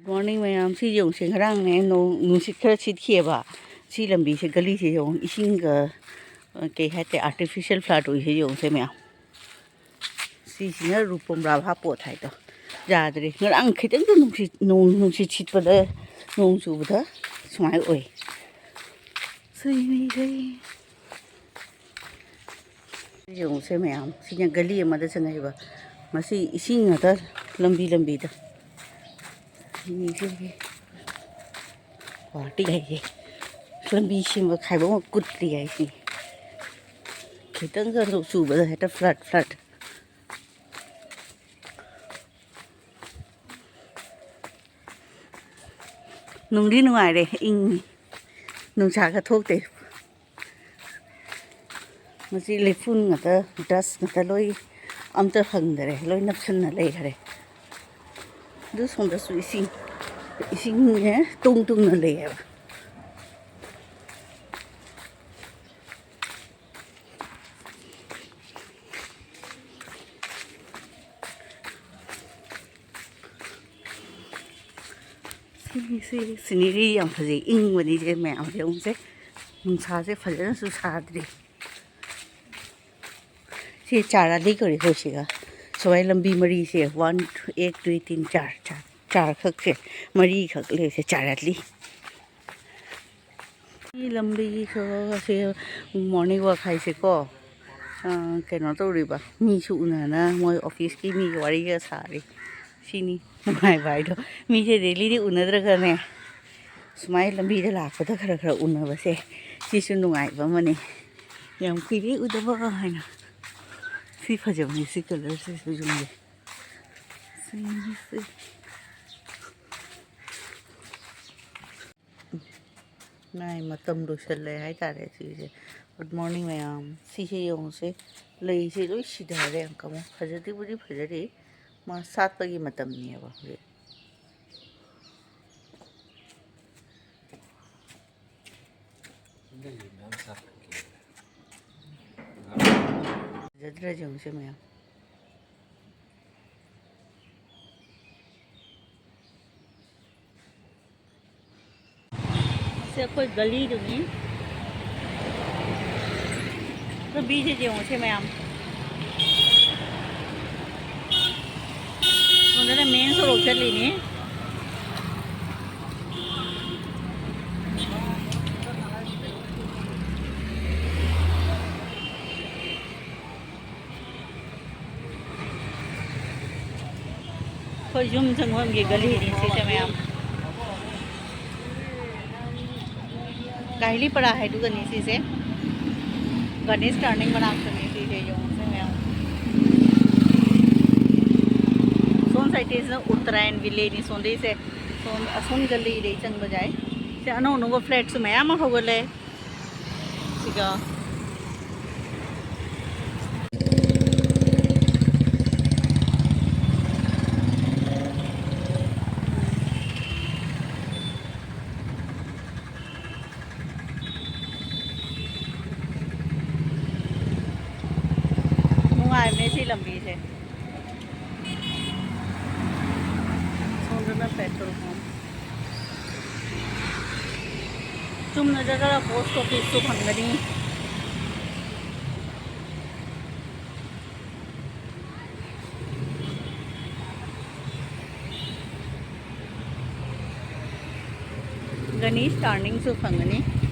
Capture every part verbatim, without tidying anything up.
Morning ꯃꯌꯥꯝ, ꯁꯤ ꯌꯦꯡꯉꯨꯁꯦ, ꯉꯔꯥꯡꯅꯦ ꯅꯣꯡ ꯅꯨꯡꯁꯤꯠ ꯈꯔ ꯁꯤꯠꯈꯤꯑꯕ꯫ ꯁꯤ ꯂꯝꯕꯤꯁꯦ, ꯒꯂꯤꯁꯦ ꯌꯦꯡꯉꯨ, ꯏꯁꯤꯡꯒ, ꯑ, ꯀꯩ ꯍꯥꯏꯇꯥꯔꯦ, artificial flood ꯑꯣꯏꯁꯦ ꯌꯦꯡꯉꯨꯁꯦ ꯃꯌꯥꯝ꯫ ꯁꯤꯁꯤꯅ ꯔꯨꯄꯝ ꯔꯥꯚꯥ ꯄꯣꯠ ꯍꯥꯏꯗꯣ꯫ ꯌꯥꯗ꯭ꯔꯦ꯫ ꯉꯔꯥꯡ ꯈꯤꯇꯪꯗ ꯅꯨꯡꯁꯤꯠ, ꯅꯣꯡ, ꯅꯨꯡꯁꯤꯠ ꯁꯤꯠꯄꯗ, ꯅꯣꯡ ꯆꯨꯕꯗ ꯁꯨꯃꯥꯏꯅ ꯑꯣꯏ꯫ ꯁꯤꯅꯤꯁꯦ꯫ ꯌꯦꯡꯉꯨꯁꯦ ꯃꯌꯥꯝ, ꯁꯤꯅ ꯒꯂꯤ ꯑꯃꯗ ꯆꯪꯉꯛꯏꯕ꯫ ꯃꯁꯤ ꯏꯁꯤꯡ ꯉꯥꯛꯇ ꯂꯝꯕꯤ ꯂꯝꯕꯤꯗ꯫ ꯁꯤꯅꯤꯁꯦ꯫ ꯒꯨꯍꯥꯇꯤ ꯍꯥꯏꯁꯦ꯫ ꯂꯝꯕꯤ ꯁꯦꯝꯕ ꯈꯥꯏꯕ ꯑꯃ ꯀꯨꯠꯇ꯭ꯔꯤ ꯍꯥꯏꯁꯤ꯫ ꯈꯤꯇꯪꯒ ꯆꯨꯕꯗ ꯍꯦꯛꯇ flood, flood꯫ ꯅꯨꯡꯗꯤ ꯅꯨꯡꯉꯥꯏꯔꯦ, ꯏꯪꯉꯤ꯫ ꯅꯨꯡꯁꯥꯒ ꯊꯣꯛꯇꯦ꯫ ꯃꯁꯤ ꯂꯩꯐꯨꯟ ꯉꯥꯛꯇ, dust ꯉꯥꯛꯇ, ꯂꯣꯏ ꯑꯝꯇ ꯐꯪꯗꯔꯦ, ꯂꯣꯏ ꯅꯞꯁꯤꯟꯅ ꯂꯩꯈꯔꯦ꯫ ꯑꯗꯨ ꯁꯣꯝꯗꯁꯨ ꯏꯁꯤꯡ, ꯏꯁꯤꯡꯁꯦ ꯇꯨꯡ ꯇꯨꯡꯅ ꯂꯩꯌꯦꯕ꯫ ꯁꯤꯁꯦ scenery ꯌꯥꯝ ꯐꯖꯩ, ꯏꯪꯕꯅꯤꯁꯦ ꯃꯌꯥꯝ ꯌꯦꯡꯉꯨꯁꯦ꯫ ꯅꯨꯡꯁꯥꯁꯦ ꯐꯖꯅꯁꯨ ꯁꯥꯗ꯭ꯔꯤ꯫ ꯁꯤ ꯆꯥꯔꯥꯂꯤ ꯀꯧꯔꯦ ꯑꯩꯈꯣꯏ ꯁꯤꯒ꯫ ꯁꯨꯃꯥꯏꯅ ꯂꯝꯕꯤ ꯃꯔꯤꯁꯦ, ꯋꯥꯟ, ꯑꯦꯛ, ꯗꯨꯏ, ꯇꯤꯟ, ꯆꯥꯔ, ꯆꯥꯔ, ꯆꯥꯔꯈꯛꯁꯦ, ꯃꯔꯤꯈꯛ ꯂꯩꯔꯤꯁꯦ ꯆꯥꯔꯥꯂꯤ꯫ ꯁꯤ ꯂꯝꯕꯤꯒꯤ ꯁꯣꯔꯣꯛ ꯑꯁꯦ morning walk ꯍꯥꯏꯁꯦꯀꯣ, ꯑ, ꯀꯩꯅꯣ ꯇꯧꯔꯤꯕ, ꯃꯤꯁꯨ ꯎꯅꯅ ꯃꯣꯏ office ꯀꯤ ꯃꯤꯒ ꯋꯥꯔꯤꯒ ꯁꯥꯔꯤ꯫ ꯁꯤꯅꯤ ꯅꯨꯡꯉꯥꯏꯕ ꯍꯥꯏꯗꯣ꯫ ꯃꯤꯁꯦ daily ꯗꯤ ꯎꯅꯗ꯭ꯔꯒꯅꯦ, ꯁꯨꯃꯥꯏꯅ ꯂꯝꯕꯤꯗ ꯂꯥꯛꯄꯗ ꯈꯔ ꯈꯔ ꯎꯅꯕꯁꯦ, ꯁꯤꯁꯨ ꯅꯨꯡꯉꯥꯏꯕ ꯑꯃꯅꯤ꯫ ꯌꯥꯝ ꯀꯨꯏꯔꯦ ꯎꯗꯕ ꯍꯥꯏꯅ꯫ ꯁꯤ ꯐꯖꯕꯅꯤ, ꯁꯤ colour ꯁꯤꯁꯨ ꯌꯨꯝꯁꯦ꯫ ꯁꯤ, ꯁꯤ꯫ ꯃꯥꯏ ꯃꯇꯝ ꯂꯣꯏꯁꯜꯂꯦ ꯍꯥꯏꯇꯥꯔꯦ ꯁꯤꯁꯦ꯫ Good morning ꯃꯌꯥꯝ꯫ ꯁꯤꯁꯦ ꯌꯦꯡꯉꯨꯁꯦ꯫ ꯂꯩꯁꯦ ꯂꯣꯏ ꯁꯤꯊꯔꯦ ꯑꯃꯨꯛꯀ ꯑꯃꯨꯛ꯫ ꯐꯖꯗꯤꯕꯨꯗꯤ ꯐꯖꯔꯤ꯫ ꯃꯥ ꯁꯥꯠꯄꯒꯤ ꯃꯇꯝꯅꯦꯕ ꯍꯧꯖꯤꯛ꯫ ꯐꯖꯗ꯭ꯔꯥ ꯌꯦꯡꯉꯨꯁꯦ ꯃꯌꯥꯝ꯫ ꯑꯩꯈꯣꯏ ꯒꯂꯤꯗꯨꯅꯤ꯫ ꯂꯝꯕꯤꯁꯦ ꯌꯦꯡꯉꯨꯁꯦ ꯃꯌꯥꯝ꯫ ꯁꯣꯝꯗꯅ ꯃꯦꯟ ꯁꯣꯔꯣꯛ ꯆꯠꯂꯤꯅꯤ꯫ ꯑꯩꯈꯣꯏ ꯌꯨꯝ ꯆꯪꯐꯝꯒꯤ ꯒꯂꯤꯅꯤ ꯁꯤꯁꯦ ꯃꯌꯥꯝ꯫ ꯀꯥꯏꯂꯤ ꯄꯔꯥ ꯍꯥꯏꯗꯨꯒꯅꯤ ꯁꯤꯁꯦ꯫ ꯒꯅꯦꯁ ꯇꯔꯅꯤꯡ ꯃꯅꯥꯛꯇꯅꯤ ꯁꯤꯁꯦ, ꯌꯦꯡꯉꯨꯁꯦ ꯃꯌꯥꯝ꯫ ꯁꯣꯝ ꯁꯥꯏꯠꯇꯩꯁꯤꯅ ꯎꯠꯇꯔꯥꯌꯟ ꯚꯤꯂꯦꯖꯅꯤ ꯁꯣꯝꯗꯩꯁꯦ꯫ ꯁꯣꯝ ꯑꯁꯣꯝ ꯒꯂꯤꯗꯩ ꯆꯪꯕ ꯌꯥꯏ꯫ ꯁꯤ ꯑꯅꯧ ꯑꯅꯧꯕ ꯐ꯭ꯂꯦꯠꯁꯨ ꯃꯌꯥꯝ ꯑꯃ ꯍꯧꯒꯠꯂꯦ꯫ ꯁꯤꯒ ꯅꯨꯡꯉꯥꯏꯕꯅꯦ ꯁꯤ ꯂꯝꯕꯤꯁꯦ꯫ ꯁꯣꯝꯗꯅ ꯄꯦꯇ꯭ꯔꯣꯜ ꯄꯝ꯫ ꯆꯨꯝꯅ ꯆꯠꯂꯒ ꯄꯣꯁ ꯑꯣꯐꯤꯁꯁꯨ ꯐꯪꯒꯅꯤ꯫ ꯒꯅꯦꯁ ꯇꯥꯔꯅꯤꯡꯁꯨ ꯐꯪꯒꯅꯤ꯫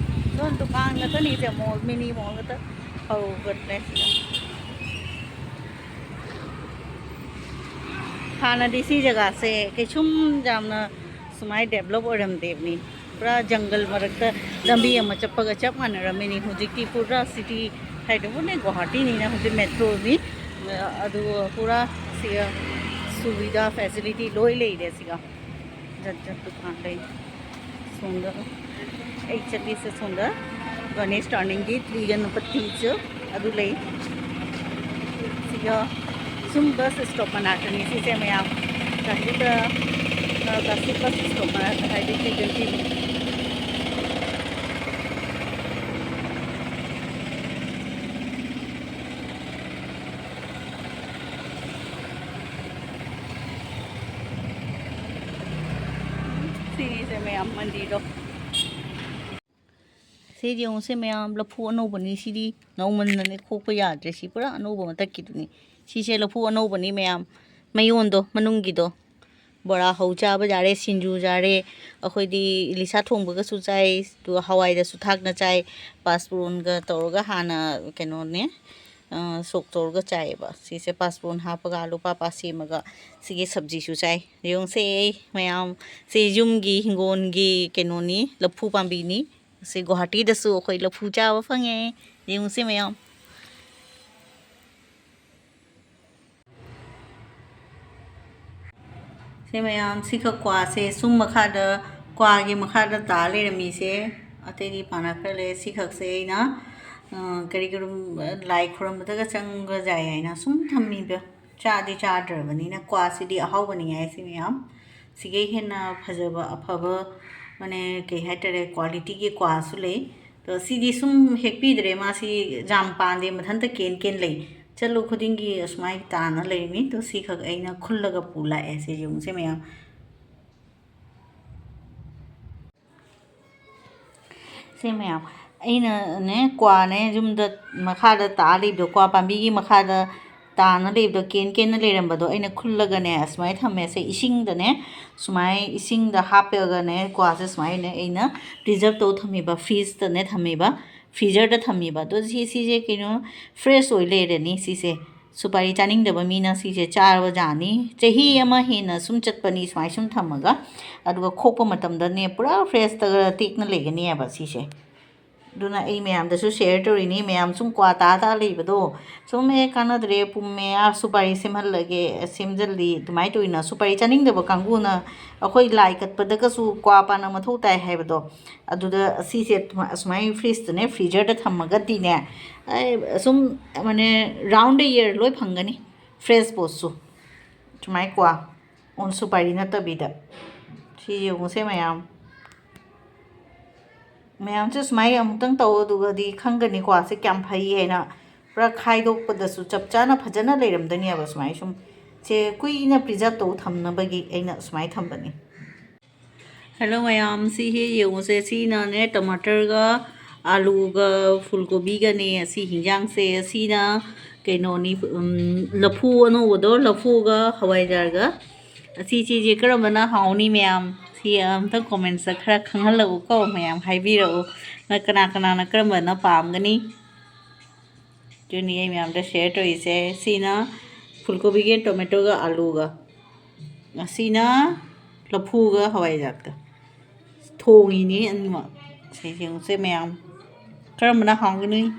ꯑꯗꯣ ꯗꯨꯀꯥꯟ ꯈꯛꯇꯅꯤ ꯁꯦ, ꯃꯣꯜ, ꯃꯤꯅꯤ ꯃꯣꯜ ꯈꯛꯇ ꯍꯧꯒꯠꯂꯦ ꯁꯤꯗ꯫ ꯍꯥꯟꯅꯗꯤ ꯁꯤ ꯖꯒꯥꯁꯦ ꯀꯩꯁꯨꯝ ꯌꯥꯝꯅ ꯁꯨꯃꯥꯏꯅ ꯗꯦꯕꯂꯞ ꯑꯣꯏꯔꯝꯗꯦꯕꯅꯤ꯫ ꯄꯨꯔꯥ ꯖꯪꯒꯜ ꯃꯔꯛꯇ ꯂꯝꯕꯤ ꯑꯃ ꯆꯠꯄꯒ ꯆꯞ ꯃꯥꯟꯅꯔꯝꯃꯤꯅꯤ꯫ ꯍꯧꯖꯤꯛꯇꯤ ꯄꯨꯔꯥ ꯁꯤꯇꯤ ꯍꯥꯏꯗꯕꯨꯅꯦ, ꯒꯨꯋꯥꯍꯥꯇꯤꯅꯤꯅ ꯍꯧꯖꯤꯛ ꯃꯦꯇ꯭ꯔꯣꯅꯤ꯫ ꯑꯗꯨ ꯄꯨꯔꯥ ꯁꯤ ꯁꯨꯕꯤꯗꯥ, ꯐꯦꯁꯤꯂꯤꯇꯤ ꯂꯣꯏ ꯂꯩꯔꯦ ꯁꯤꯒ꯫ ꯖꯠ ꯖꯠ ꯗꯨꯀꯥꯟ ꯂꯩ꯫ ꯁꯣꯝꯗ ꯑꯩ ꯆꯠꯂꯤꯁꯦ ꯁꯣꯝꯗ ꯒꯅꯦꯁ ꯇꯔꯅꯤꯡꯒꯤ ꯇ꯭ꯔꯤꯒꯟ ꯄꯇꯤꯁꯨ ꯑꯗꯨ ꯂꯩ꯫ ꯁꯤꯒ ꯁꯨꯝ ꯕꯁ ꯁ꯭ꯇꯣꯞ ꯃꯅꯥꯛꯇꯅꯤ ꯁꯤꯁꯦ ꯃꯌꯥꯝ꯫ ꯀꯥꯁꯤꯗ ꯀꯥꯁꯤ ꯕꯁ ꯁ꯭ꯇꯣꯞ ꯃꯅꯥꯛꯇ ꯍꯥꯏꯗꯤ ꯇ꯭ꯔꯤꯒꯟ ꯇꯤ꯫ ꯁꯤꯅꯤꯁꯦ ꯃꯌꯥꯝ ꯃꯟꯗꯤꯔꯗꯣ꯫ ꯁꯤꯗꯤ ꯌꯦꯡꯉꯨꯁꯦ ꯃꯌꯥꯝ, ꯂꯐꯨ ꯑꯅꯧꯕꯅꯤ꯫ ꯁꯤꯗꯤ ꯅꯧꯃꯟꯗꯅ ꯈꯣꯛꯄ ꯌꯥꯗ꯭ꯔꯦ꯫ ꯁꯤ ꯄꯨꯔꯥ ꯑꯅꯧꯕ ꯃꯊꯛꯀꯤꯗꯨꯅꯤ꯫ ꯁꯤꯁꯦ ꯂꯐꯨ ꯑꯅꯧꯕꯅꯤ ꯃꯌꯥꯝ, ꯃꯌꯣꯟꯗꯣ, ꯃꯅꯨꯡꯒꯤꯗꯣ꯫ ꯕꯣꯔꯥ ꯍꯧ ꯆꯥꯕ ꯌꯥꯔꯦ, ꯁꯤꯡꯖꯨ ꯌꯥꯔꯦ, ꯑꯩꯈꯣꯏꯗꯤ ꯏꯂꯤꯁꯥ ꯊꯣꯡꯕꯒꯁꯨ ꯆꯥꯏ, ꯑꯗꯨꯒ ꯍꯋꯥꯏꯗꯁꯨ ꯊꯥꯛꯅ ꯆꯥꯏ꯫ ꯄꯥꯁꯄꯣꯔꯟꯒ ꯇꯧꯔꯒ ꯍꯥꯟꯅ ꯀꯩꯅꯣꯅꯦ, ꯑ, ꯁꯣꯛ ꯇꯧꯔꯒ ꯆꯥꯏꯌꯦꯕ꯫ ꯁꯤꯁꯦ ꯄꯥꯁꯄꯣꯔꯟ ꯍꯥꯞꯄꯒ, ꯑꯥꯂꯨ ꯄꯥꯄꯥ ꯁꯦꯝꯃꯒ ꯁꯤꯒꯤ ꯁꯕꯖꯤꯁꯨ ꯆꯥꯏ꯫ ꯌꯦꯡꯉꯨꯁꯦ ꯃꯌꯥꯝ, ꯁꯤ ꯌꯨꯝꯒꯤ ꯍꯤꯡꯒꯣꯜꯒꯤ ꯀꯩꯅꯣꯅꯤ, ꯂꯐꯨ ꯄꯥꯝꯕꯤꯅꯤ꯫ ꯁꯤ ꯒꯨꯋꯥꯍꯥꯇꯤꯗꯁꯨ ꯑꯩꯈꯣꯏ ꯂꯐꯨ ꯆꯥꯕ ꯐꯪꯉꯦ꯫ ꯌꯦꯡꯉꯨꯁꯦ ꯃꯌꯥꯝ꯫ ꯁꯤ ꯃꯌꯥꯝ, ꯁꯤꯈꯛ ꯀ꯭ꯋꯥꯁꯦ ꯁꯨꯝ ꯃꯈꯥꯗ, ꯀ꯭ꯋꯥꯒꯤ ꯃꯈꯥꯗ ꯇꯥ ꯂꯩꯔꯝꯃꯤꯁꯦ꯫ ꯑꯇꯩꯗꯤ ꯄꯥꯅꯈ꯭ꯔ ꯂꯩ꯫ ꯁꯤꯈꯛꯁꯦ ꯑꯩꯅ, ꯑ, ꯀꯔꯤ ꯀꯔꯨꯝ-, ꯂꯥꯏ ꯈꯨꯔꯨꯝꯕꯗꯒ ꯆꯪꯉꯒ ꯌꯥꯏ ꯍꯥꯏꯅ ꯁꯨꯝ ꯊꯝꯃꯤꯕ꯫ ꯆꯥꯗꯤ ꯆꯥꯗ꯭ꯔꯕꯅꯤꯅ ꯀ꯭ꯋꯥꯁꯤꯗꯤ ꯑꯍꯥꯎꯕꯅꯤ ꯍꯥꯏ ꯁꯤ ꯃꯌꯥꯝ꯫ ꯁꯤꯒꯩ ꯍꯦꯟꯅ ꯐꯖꯕ, ꯑꯐꯕ, ꯃꯅꯦ, ꯀꯩ ꯍꯥꯏꯇꯥꯔꯦ, ꯀ꯭ꯋꯥꯂꯤꯇꯤꯒꯤ ꯀ꯭ꯋꯥꯁꯨ ꯂꯩ꯫ ꯑꯗꯣ ꯁꯤꯗꯤ ꯁꯨꯝ ꯍꯦꯛꯄꯤꯗ꯭ꯔꯦ, ꯃꯥꯁꯤ ꯌꯥꯝ ꯄꯥꯟꯗꯦ, ꯃꯊꯟꯇ ꯀꯦꯟ ꯀꯦꯟ ꯂꯩ꯫ ꯆꯠꯂꯨ ꯈꯨꯗꯤꯡꯒꯤ ꯑꯁꯨꯃꯥꯏꯅ ꯇꯥꯅ ꯂꯩꯔꯤꯃꯤ꯫ ꯑꯗꯣ ꯁꯤꯈꯛ ꯑꯩꯅ ꯈꯨꯜꯂꯒ ꯄꯨ ꯂꯥꯛꯑꯦ꯫ ꯁꯤ ꯌꯦꯡꯉꯨꯁꯦ ꯃꯌꯥꯝ꯫ ꯁꯤ ꯃꯌꯥꯝ, ꯑꯩꯅꯅꯦ, ꯀ꯭ꯋꯥꯅꯦ, ꯌꯨꯝꯗ ꯃꯈꯥꯗ ꯇꯥ ꯂꯩꯕꯗꯣ, ꯀ꯭ꯋꯥ ꯄꯥꯝꯕꯤꯒꯤ ꯃꯈꯥꯗ ꯇꯥꯅ ꯂꯩꯕꯗꯣ, ꯀꯦꯟ ꯀꯦꯟꯅ ꯂꯩꯔꯝꯕꯗꯣ, ꯑꯩꯅ ꯈꯨꯜꯂꯒꯅꯦ, ꯑꯁꯨꯃꯥꯏꯅ ꯊꯝꯃꯦ꯫ ꯁꯦ ꯏꯁꯤꯡꯗꯅꯦ, ꯁꯨꯃꯥꯏ ꯏꯁꯤꯡꯗ ꯍꯥꯞꯄꯒꯅꯦ, ꯀ꯭ꯋꯥꯁꯦ ꯁꯨꯃꯥꯏꯅ ꯑꯩꯅ ꯄ꯭ꯔꯤꯖꯔꯞ ꯇꯧ ꯊꯝꯃꯤꯕ, ꯐ꯭ꯔꯤꯖꯇꯅꯦ ꯊꯝꯃꯤꯕ, ꯐ꯭ꯔꯤꯖꯔꯗ ꯊꯝꯃꯤꯕ꯫ ꯑꯗꯣ ꯁꯤ, ꯁꯤꯁꯦ ꯀꯩꯅꯣ, ꯐ꯭ꯔꯦꯁ ꯑꯣꯏ ꯂꯩꯔꯅꯤ ꯁꯤꯁꯦ꯫ ꯁꯨꯄꯥꯔꯤ ꯆꯥꯅꯤꯡꯗꯕ ꯃꯤꯅ ꯁꯤꯁꯦ ꯆꯥꯔꯕ ꯖꯥꯠꯅꯤ꯫ ꯆꯍꯤ ꯑꯃ ꯍꯦꯟꯅ ꯁꯨꯝ ꯆꯠꯄꯅꯤ ꯁꯨꯃꯥꯏ ꯁꯨꯝ ꯊꯝꯃꯒ꯫ ꯑꯗꯨꯒ ꯈꯣꯛꯄ ꯃꯇꯝꯗꯅꯦ, ꯄꯨꯔꯥ ꯐ꯭ꯔꯦꯁꯇꯒ ꯇꯦꯛꯅ ꯂꯩꯒꯅꯦꯕ ꯁꯤꯁꯦ꯫ ꯑꯗꯨꯅ ꯑꯩ ꯃꯌꯥꯝꯗꯁꯨ ꯁꯤꯌꯔ ꯇꯧꯔꯤꯅꯤ꯫ ꯃꯌꯥꯝ ꯁꯨꯝ ꯀ꯭ꯋꯥ ꯇꯥ ꯇꯥ ꯂꯩꯕꯗꯣ, ꯁꯨꯝ "ꯑꯦ, ꯀꯥꯟꯅꯗ꯭ꯔꯦ, ꯄꯨꯝꯃꯦ, ꯑꯥ, ꯁꯨꯄꯥꯔꯤ ꯁꯦꯝꯍꯜꯂꯒꯦ, ꯁꯦꯝꯖꯜꯂꯤ", ꯑꯗꯨꯃꯥꯏꯅ ꯇꯧꯋꯤꯅ꯫ ꯁꯨꯄꯥꯔꯤ ꯆꯥꯅꯤꯡꯗꯕ ꯀꯥꯡꯕꯨꯅ, ꯑꯩꯈꯣꯏ ꯂꯥꯏ ꯀꯠꯄꯗꯒꯁꯨ ꯀ꯭ꯋꯥ ꯄꯥꯟꯅ ꯃꯊꯧ ꯇꯥꯏ ꯍꯥꯏꯕꯗꯣ, ꯑꯗꯨꯗ ꯁꯤꯁꯦ ꯑꯗꯨꯃꯥꯏ-, ꯑꯁꯨꯃꯥꯏꯅ ꯐ꯭ꯔꯤꯖꯇꯅꯦ, ꯐ꯭ꯔꯤꯖꯔꯗ ꯊꯝꯃꯒꯗꯤꯅꯦ, ꯑꯩ ꯁꯨꯝ, ꯃꯥꯅꯦ, round the year ꯂꯣꯏ ꯐꯪꯒꯅꯤ, ꯐ꯭ꯔꯦꯁ ꯄꯣꯠꯁꯨ꯫ ꯁꯨꯃꯥꯏ ꯀ꯭ꯋꯥ ꯑꯣꯟ ꯁꯨꯄꯥꯔꯤ ꯅꯠꯇꯕꯤꯗ꯫ ꯁꯤ ꯌꯦꯡꯉꯨꯁꯦ ꯃꯌꯥꯝ꯫ ꯃꯌꯥꯝꯁꯦ ꯁꯨꯃꯥꯏꯅ ꯑꯃꯨꯛꯇꯪ ꯇꯧ, ꯑꯗꯨꯒꯗꯤ ꯈꯪꯒꯅꯤꯀꯣ, ꯁꯤ ꯀꯌꯥꯝ ꯐꯩ ꯍꯥꯏꯅ꯫ ꯄꯨꯔꯥ ꯈꯥꯏꯗꯣꯛꯄꯗꯁꯨ ꯆꯞ ꯆꯥꯅ ꯐꯖꯅ ꯂꯩꯔꯝꯗꯣꯏꯅꯦꯕ꯫ ꯁꯨꯃꯥꯏꯅ ꯁꯨꯝ ꯁꯦ ꯀꯨꯏꯅ ꯄ꯭ꯔꯤꯖꯥꯕ ꯇꯧ ꯊꯝꯅꯕꯒꯤ ꯑꯩꯅ ꯁꯨꯃꯥꯏꯅ ꯊꯝꯕꯅꯤ꯫ ꯍꯜꯂꯣ ꯃꯌꯥꯝ, ꯁꯤ ꯍꯦꯛ ꯌꯦꯡꯉꯨꯁꯦ꯫ ꯁꯤꯅꯅꯦ ꯇꯃꯥꯇꯔꯒ, ꯑꯥꯂꯨꯒ ꯐꯨꯜ ꯀꯣꯕꯤꯒꯅꯦ ꯑꯁꯤ ꯍꯤꯟꯖꯥꯡꯁꯦ꯫ ꯑꯁꯤꯅ ꯀꯩꯅꯣꯅꯤ, ꯎꯝ, ꯂꯐꯨ ꯑꯅꯧꯕꯗꯣ, ꯂꯐꯨꯒ ꯍꯋꯥꯏꯖꯥꯔꯒ꯫ ꯑꯁꯤꯁꯤꯁꯦ ꯀꯔꯝꯕꯅ ꯍꯥꯎꯅꯤ ꯃꯌꯥꯝ? ꯁꯤ ꯑꯝꯇꯪ commentsꯇ ꯈꯔ ꯈꯪꯍꯜꯂꯛꯎꯀꯣ, ꯃꯌꯥꯝ ꯍꯥꯏꯕꯤꯔꯛꯎ꯫ ꯅ-, ꯀꯅꯥ ꯀꯅꯥꯅ ꯀꯔꯝꯕꯅ ꯄꯥꯝꯒꯅꯤ? ꯑꯗꯨꯅꯤ ꯑꯩ ꯃꯌꯥꯝꯗ share ꯇꯧꯔꯤꯁꯦ꯫ ꯁꯤꯅ ꯐꯨꯜ ꯀꯣꯕꯤꯒ, tomatoꯒ, ꯑꯥꯂꯨꯒ꯫ ꯑꯁꯤꯅ ꯂꯐꯨꯒ ꯍꯋꯥꯏꯖꯥꯔꯒ ꯊꯣꯡꯉꯤꯅꯤ ꯑꯅꯤꯃꯛ꯫ ꯁꯤ ꯌꯦꯡꯉꯨꯁꯦ ꯃꯌꯥꯝ, ꯀꯔꯝꯕꯅ ꯍꯥꯎꯒꯅꯤ?